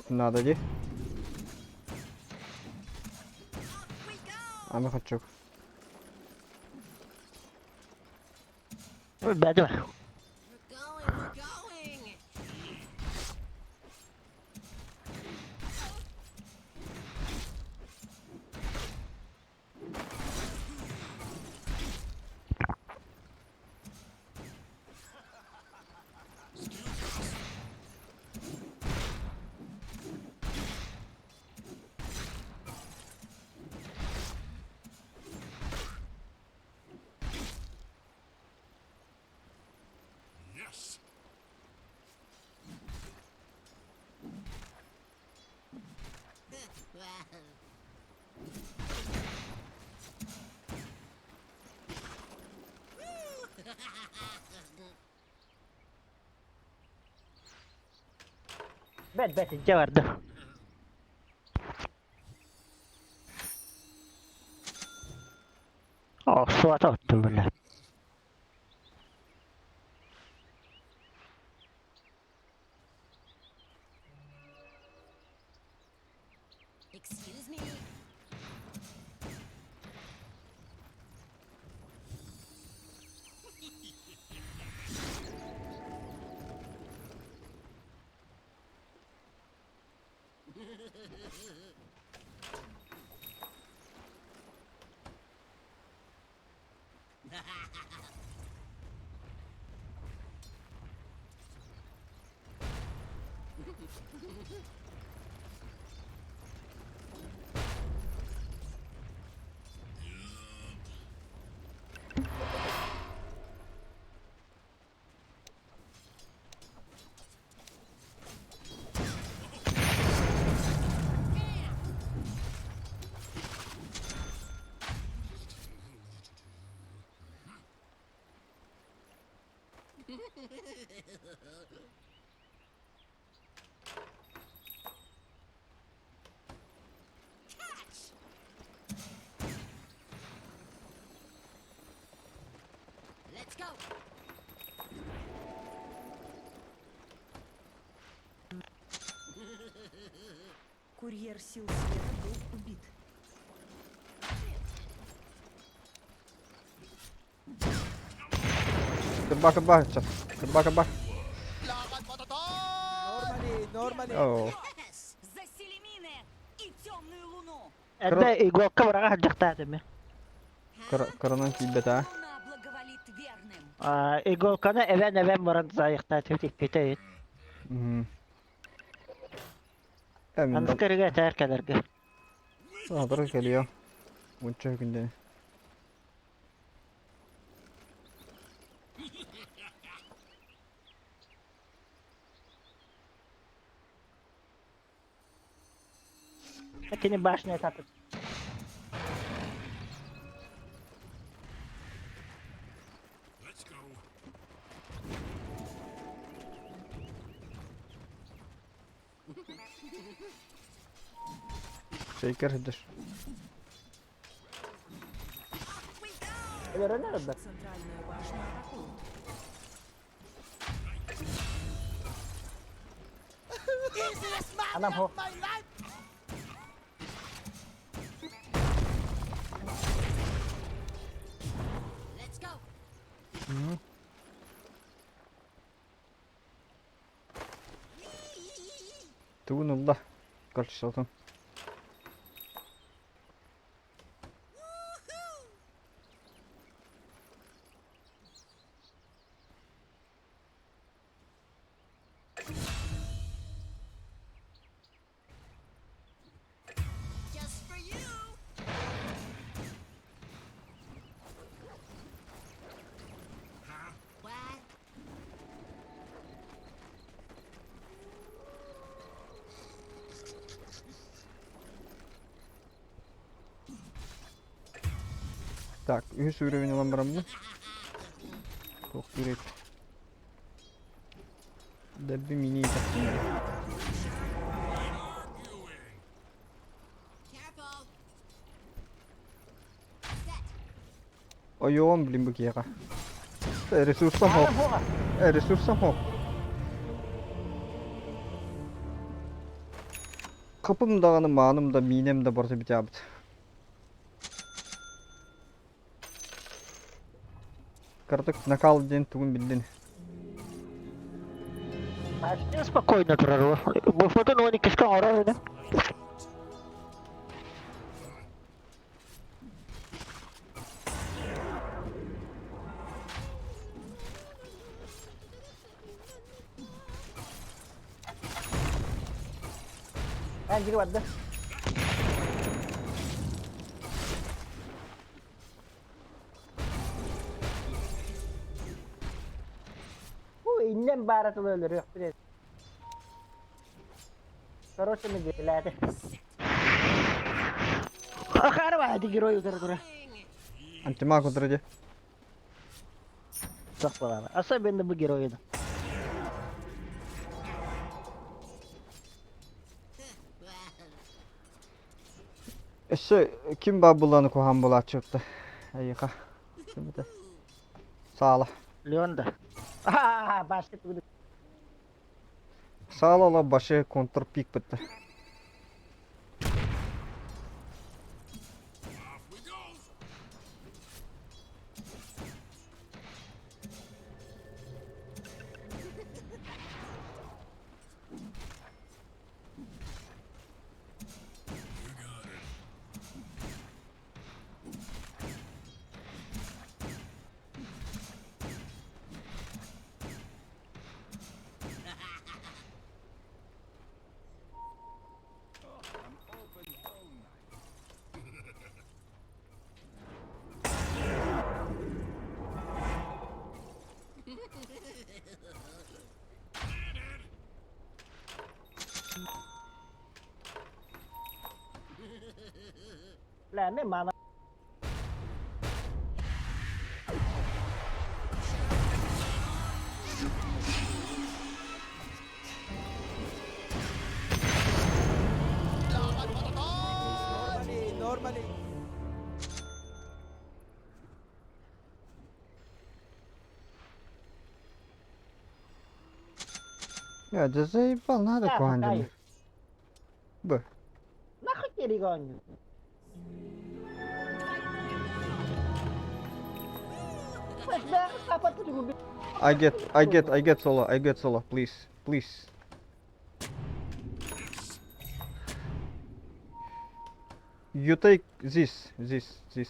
Надо дии. Аны хочу. Бэдэ. Бэт бэт илдьэ бардым. Охсуота оттум бile. Excuse me. Catch! Let's go. Курьер сил света был убит. Кырба кырба сейчас. Кырба кырба. Normally, normally. Оо. За Селемины и темную луну. Эрдэ иголка быраҕа сылдьахтаатым. Коронан киирбэт аа. Луна благоволит верным. Иголканы эбэн-эбэн баран заайахтаатым тикпитэ. Эм Аннык көрүгэ этээр кэлэргэ. Саатар кэлиэ. Мунча күндэ. Кини башня тапыт. Шейкер сылдьар. Центральную башню атакуют. Easiest man Анам of хо. my life. Let's go. Тугун ылла. Короче, Just for you. What? Так, үһүс уровень ылан бараммын. Туох киирэй. Дэбби мини тахсыннара. Careful. Set. Ойуом, блин, бу киһиэхэ. Ресурсам хоп. Ресурсам хоп. Хапым даҕаны, мааным да, миинэм да барыта бүтээбит. Кыратык накал диэн тугун биллин. Башня спокойно турар. Буфотун 12-ка оҥорор ини. Anjir барда. Бу иннен баара тылы өлөрүөхпүт. Короче, мы делали. Ахара баады герой утары тура. Антимаг утары дии. Суох буолаҕа. Особенно бу геройу. Өссө ким баар булланы куһаҕан буолааччы Эйиэхэ. Ким этэ? Саала. Леон да. А, башка тугу. Саала ола башы контрпик бытта. Лэ, мен мана. Normally, normally. Я, да заебал, надо куһаҕан дьону. Бу. Нахуй терегоню. I get solo, I get solo, please, please. You take this, this, this.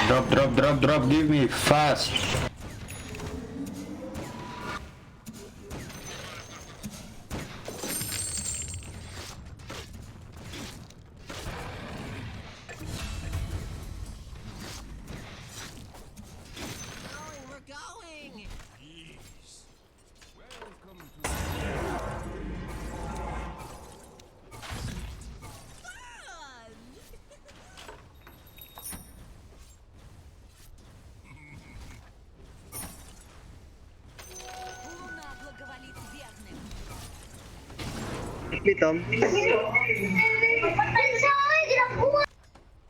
Drop, drop, drop, drop, give me fast. We're going. Луна благоволит верным.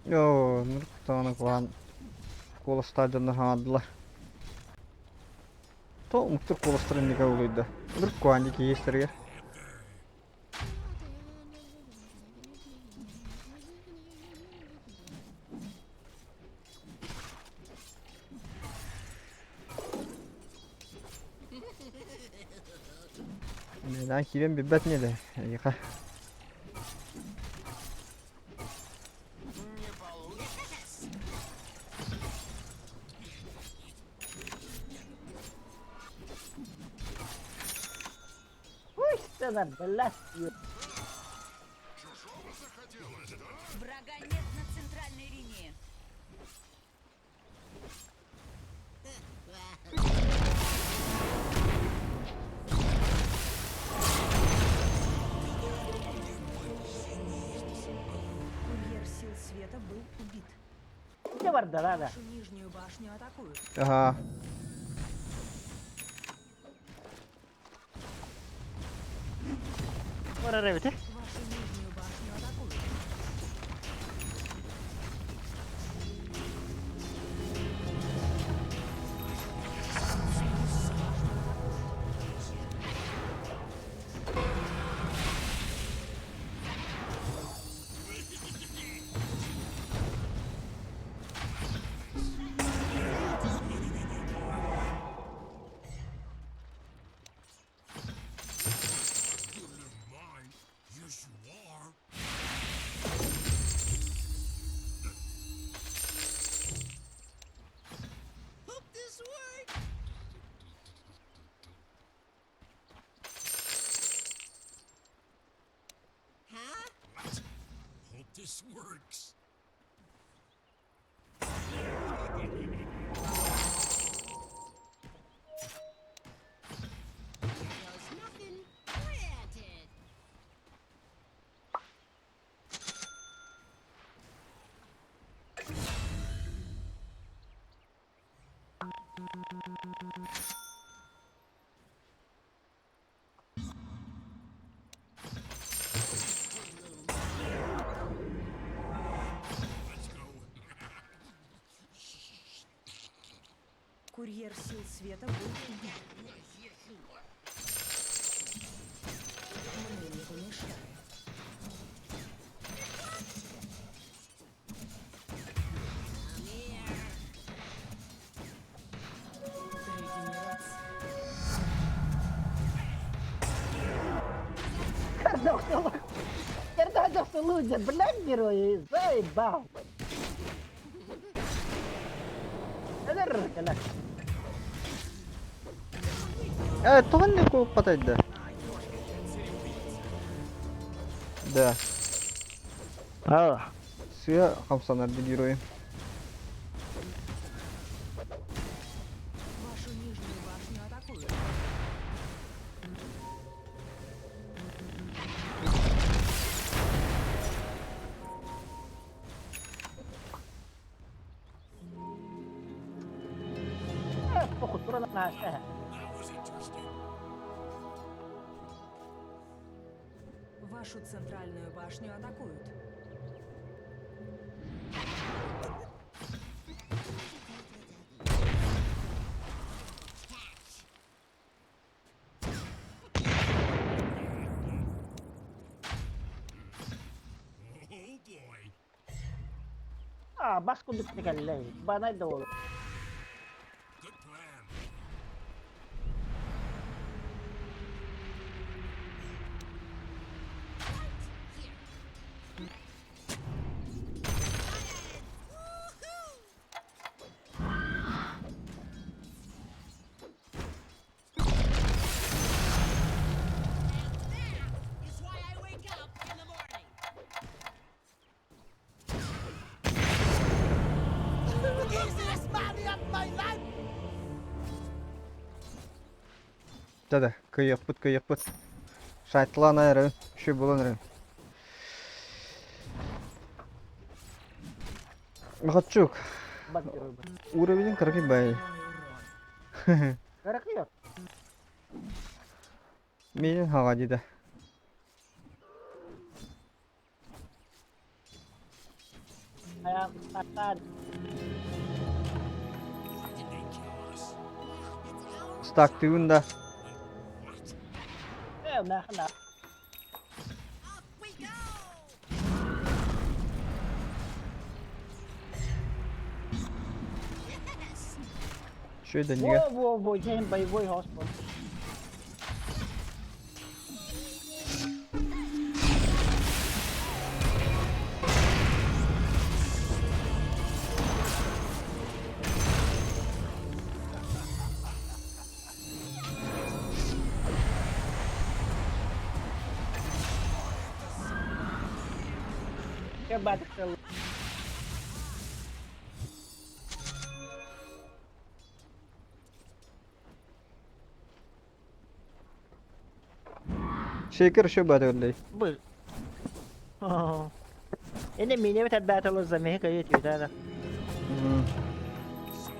Йоо, ныртааны куһаҕан куоластаах дьоннор хаҥардылар. То омуктар куоластара инника улуйда. Ырык куһаҕан дии киһи истэригэр. Нэлээн киирэн билбэт не да эйиэхэ. Пусть она, блядь. Врага нет на центральной линии. Курьер сил света был убит. Где барда, да, да. Вашу нижнюю башню атакуют. Ага. Барар эбит. Вашу нижнюю башню атакуют. This works. Goes nothing. Granted. Let's go. Курьер сил света был убит. Мне не помешает. Регенерация. Кердохсолудя, блядь, герои, заебал. Тоҕо куоппатайда? Да. А, Сыа хамсанар герой. Вашу нижнюю башню атакуют. похуй, туран наша. That was interesting. Вашу центральную башню атакуют. Oh boy. А, баску дык Банай да Good plan. That is why I wake up in the morning. Easiest money of my life! Да-да, кыйықпыт, кыйықпыт. Шайтлан айры, үші болан ры. Махатчук, Бас герой. уровень кыргый бай. Каракıyor. Менен хаға дейді. Ayağım saklan. Why did they kill us? Стак тыгын да. What? Нахна. Off we go. Yes. Үші да неге. Во, во, во, день боевой господ. Я батл. Шекер үші бәді өрлей. Был. Эне меня этот батл за меня кает да. So,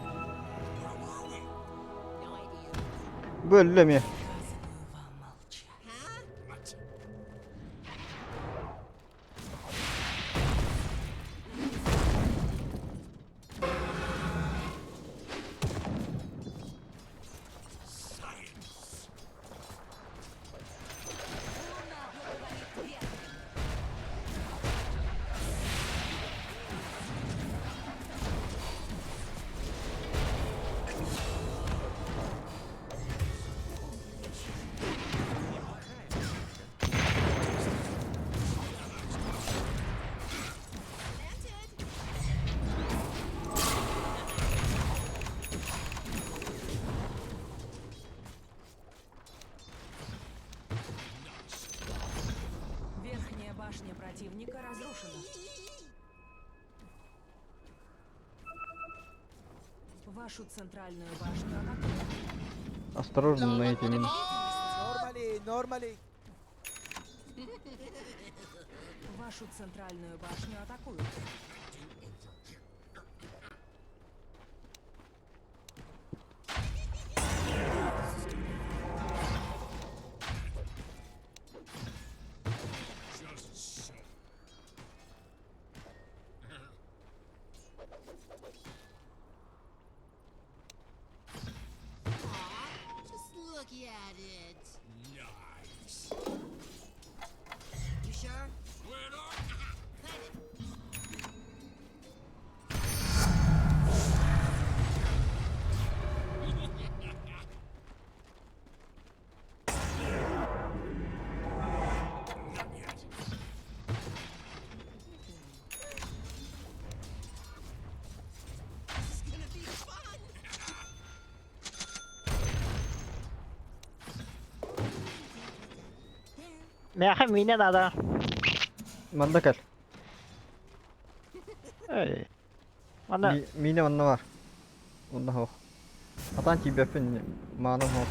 where were we? No idea. Бөлі ме. Приказываю вам молчать. Huh? What? Science. Луна благоволит верным. противника разрушена. Вашу центральную башню атакуют. Осторожно на эти мины. Normally, normally. Вашу центральную башню атакуют. Just so. Just look at it. Nice. You sure? Where are Cut it. Not yet. This is gonna be fun. Миэхэ миинэ наада. Манна кэл. Эй. Манна Миинэ манна баар. Онно суох. Атаан тиийбэппин, маанам суох.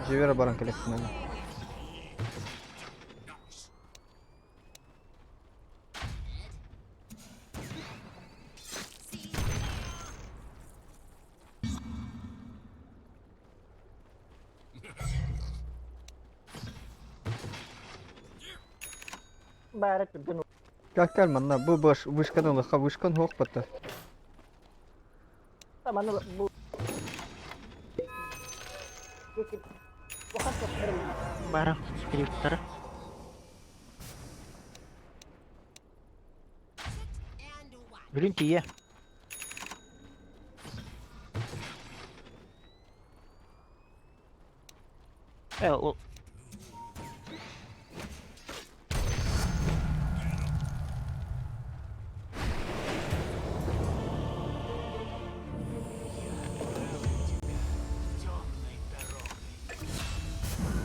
Дьиэбэр баран кэлиэхпин аны. Nice. баара түргэн Кэл кэл манна бу баш вышканы ылыхха вышкан суох батта. Маны бу Бара скриптары. And watch. Бүгүн тиийэ. Э, ол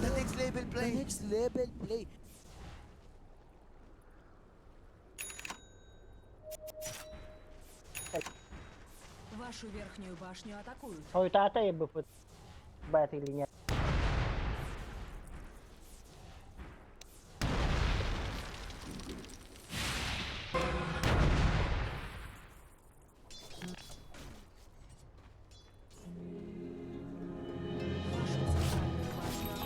The next level play. The next level play. Вашу верхнюю башню атакуют. хойутаата ебыппыт. Баат илиҥэ. Вашу центральную башню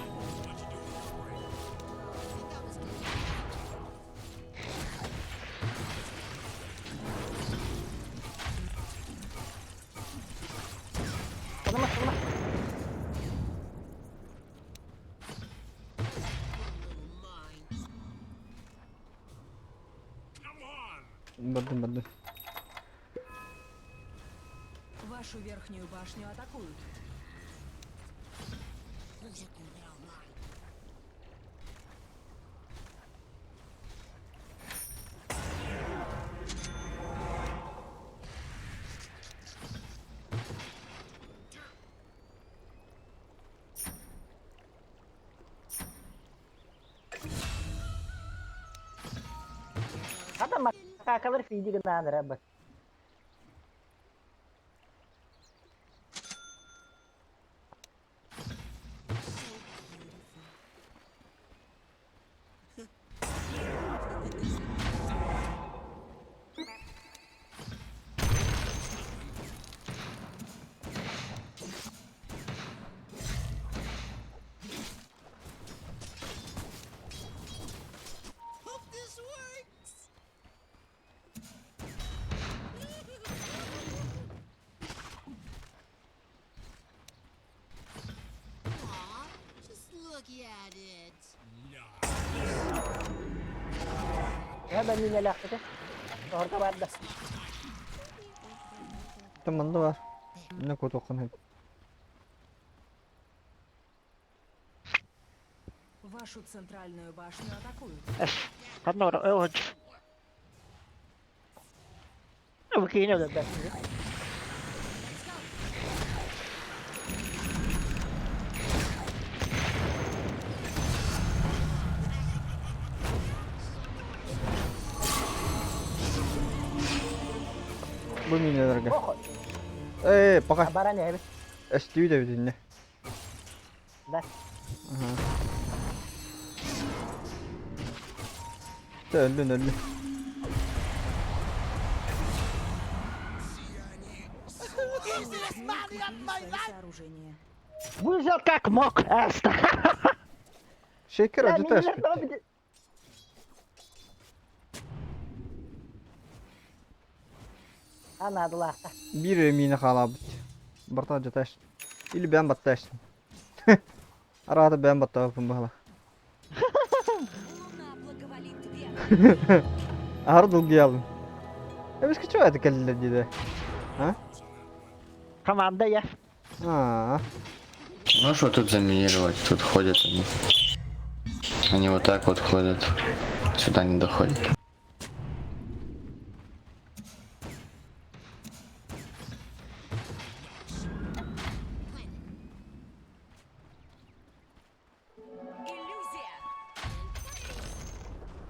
атакуют. That was good. Little mine. Come on. Бардым бардым. Вашу верхнюю башню атакуют. Little mine. Хата макакалар фиди гынаан эрэ бат. So beautiful. Hope this works. Aw, just look at it. Nice. Эһэ да миинэлээхпитэ. Тоһорго барда. Там манна баар. Иннэ куотуоххун сөп. Вашу центральную башню атакуют. Ханна ора ой хоч. Бу киинэ өлөрдө. Бу минелерге. Ээ, пока. Баран эбит. Эстүү да бүтүннэ. Да. Ага. Өллүн өллүн. Укрепили свои сооружения. Выжил как мог, Аста. Шекер acı taş bitti. Анадылаахта. Bir миіне қалабыт. Барта жаташ. Или бән батташ. Арада бән баттаппын бала. Луна благоволит тебе. Ар долгиялым. Эмес кичу это келди диде. Команда я. А, Можешь вот тут заминировать? Тут ходят они. Они вот так вот ходят. Сюда не доходят. Иллюзия.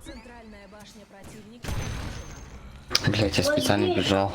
Центральная башня противника разрушена. Блять, я специально бежал.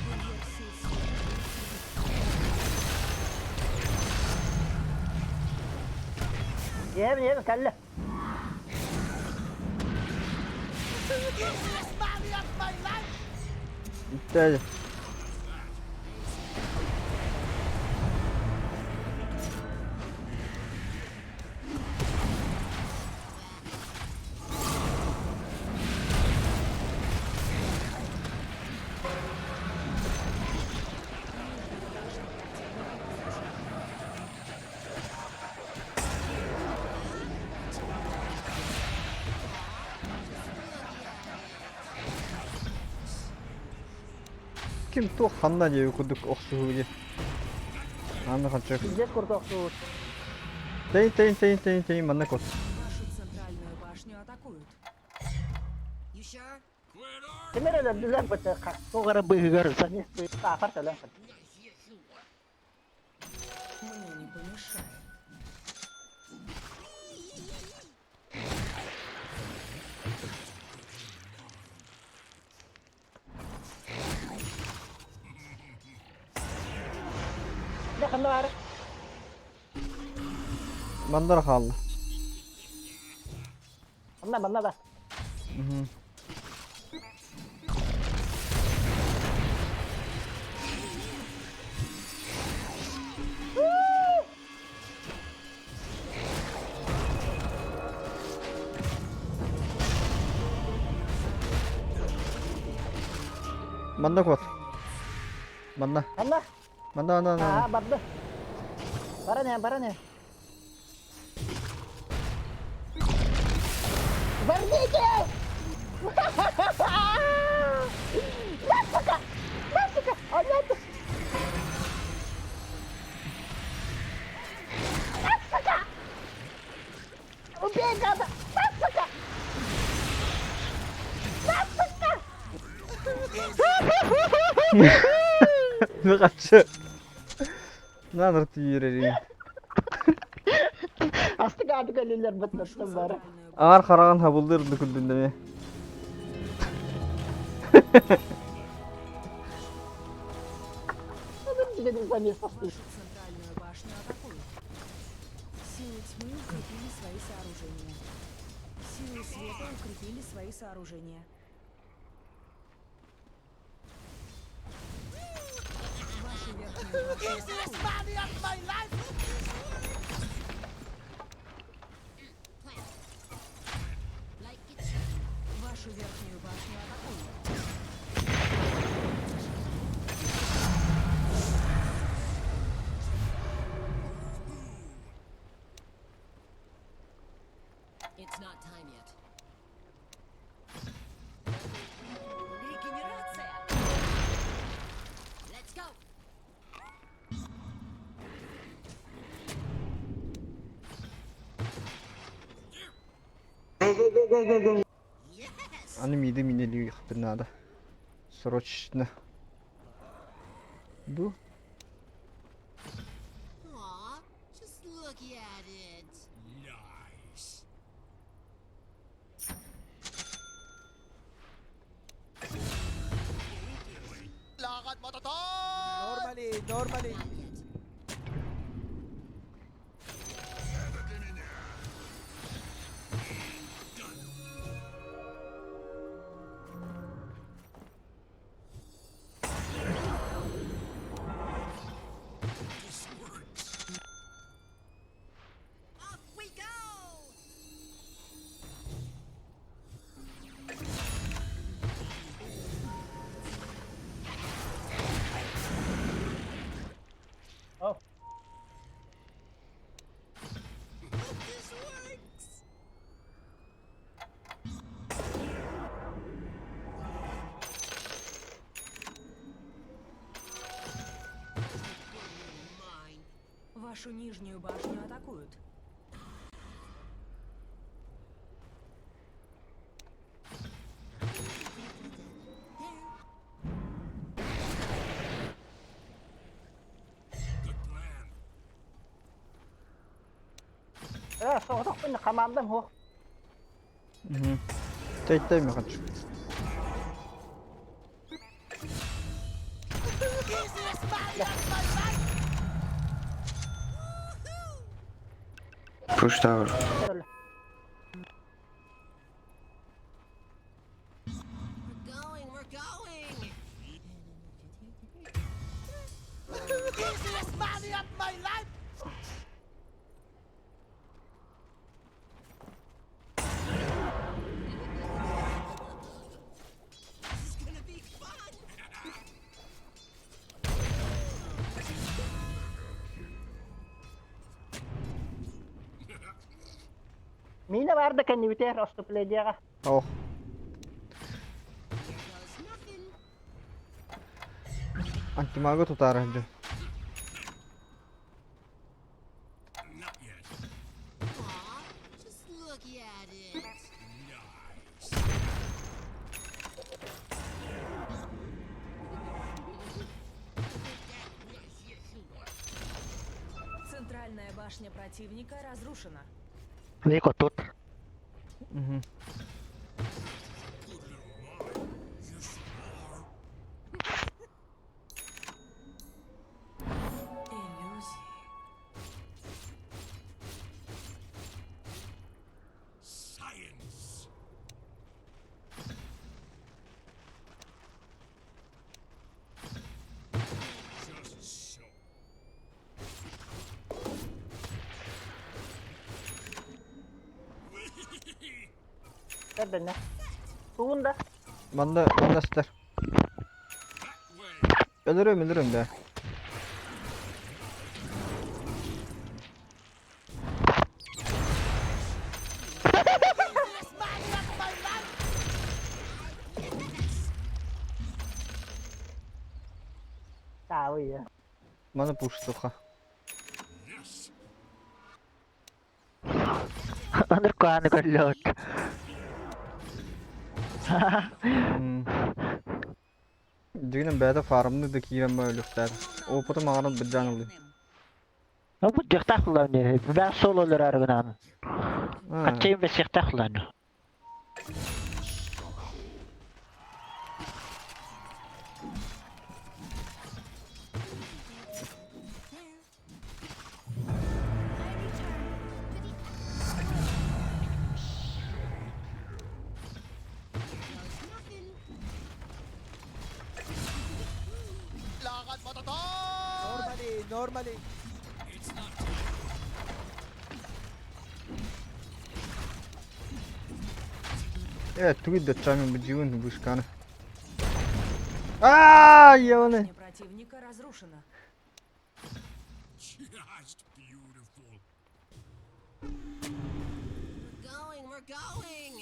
Курьер сил света Ем, ем, калла. bitti. Ким туох ханна диye курдук охсуһуги. Аны хачык. Здесь курдук. Тейн тейн тейн тейн тейн манна кот. Вашу центральную башню атакуют. You sure? Quit arguing. Кемер өлөрдүлэр быты тоғары быгыр санес афар төлөн. Мне не помешает. Ne kadar? Мандара хаалла. Манна манна да. Мгм. Манна кот. Манна. Манна. Манна манна Аа манна. барды. Бара не, бара не. Верните! Сука! Сука! А нет! Сука! Убей гада! Сука! Ne kaçı? Ne tüyüreri. Астык адык өлүлөр быттыттым бары. Центральную Ağır karağın habuldur күлдүн Вашу центральную башню атакуют. Силы тьмы укрепили свои сооружения. Силы света укрепили свои сооружения. Вашу верхнюю башню атакуют. Вашу верхнюю башню атакуют. Not time yet. Регенерация! Let's go. Аны миди минелиэхпин наада. Срочно. Ду? Aw, just look at it. Nice. Lakad mo to Normally, normally. Not yet. This works. Off we go! Oh. Hope this works. Mine. Вашу нижнюю башню атакуют. Good plan. Э, соҕотохпун хамаандам суох. Чайтай мехач. Push tower. We're going, we're going. Easiest money of my life! This is gonna be fun. Миинэ баар да кэннибитигэр оступледияҕа. Ох. Here goes nothing. Антимага тутаара дьэ. Not yet. Aw, just look at it. Nice. Центральная башня противника разрушена. Вико тут. Мгм. Good little mine. Yes, you are. Иллюзии. Science. Just so. Көрдөнө. Тугун да. Манна манна сытар. That way. Өлөрөм өлөрөм да. Easiest money of my life! Таауйа. Маны пуштуха. Yes. Аныр куаны көрлөт. Дигинен бэйэтэ фармны да киирэн ба өлүөхтээр. Опытым аҕаран быдьаан ыллым. Бу дьахтаах буллаан Бää сололор аргынан. Хаччайын бэсиэхтээх буллаан. Goes nothing. Lakad mo to Normally, normally. It's not time. Э, тугу да чамин бу бушканы. Аа, ёны. Башня противника разрушена. Just beautiful. We're going, we're going.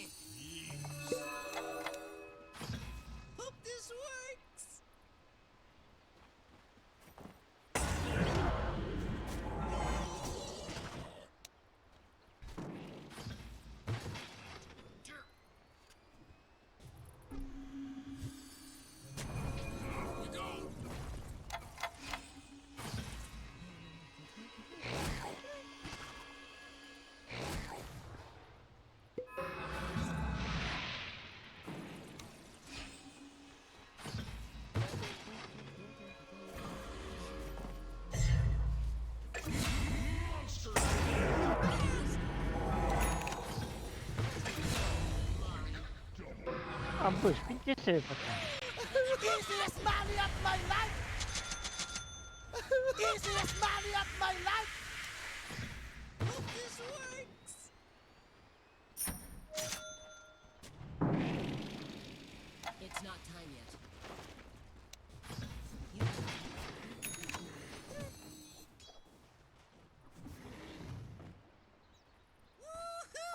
Hope this works. Off we go. Амбыш, пиздец пока. Easiest money of my life! Easiest money of my life! Hope this works. It's not time yet. What's that?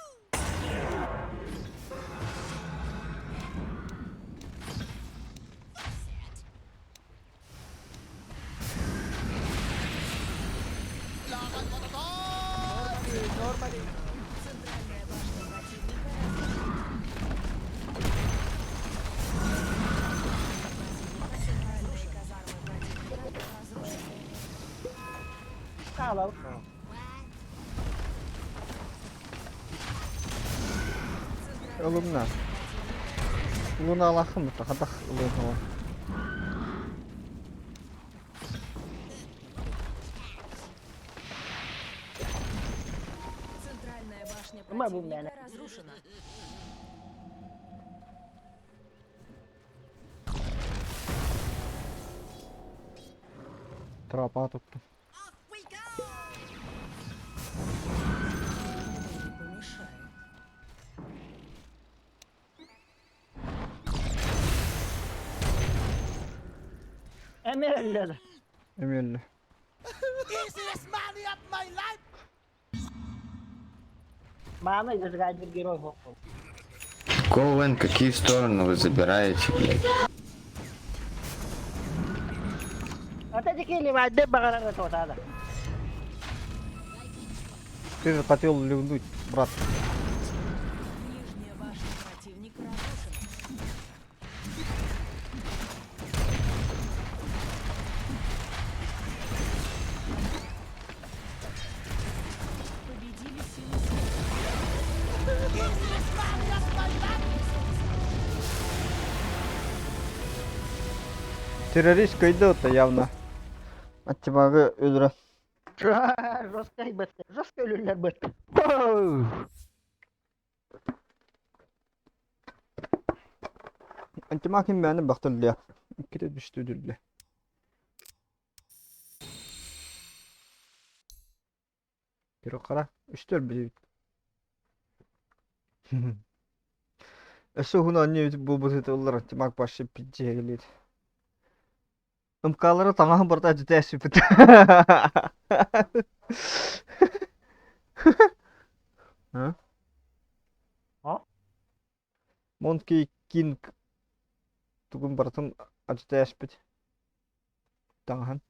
Lakad matatay! Normally, normally. Центральная башня противника разрушена. Центральные казармы противника разрушены. Хаалал. Ылымна. Луналахым хадах ылын. Центральная башня Мабу противника мяне. разрушена. Трапа туттум. Off we go! Не помешает. Эмиэллер. Эмиэлле. Easiest money of my life! Мааны зажигает герой хоппол. Коуэн, какие стороны вы забираете, блядь? Ата дикили вадде багарара тотада. Ты же хотел ливнуть, брат. Нижняя башня противника разрушена. Победили силы света. Easiest money of my life! Террорист көйдө явно. Аттибагы өлөрө. Жестко бытты. Жестко өлүллэр бытты. Антимаг ким бәни бактылля. Икките түштү дүлле. Бирок кара, үстөр билбит. Өсө хуна не бу бу олар антимаг башы пиджи келет. Ымкалары таңаһын барта житәши бит. А? А? Монки Кинг тугун бартын ажытаяш бит. Таңаһын.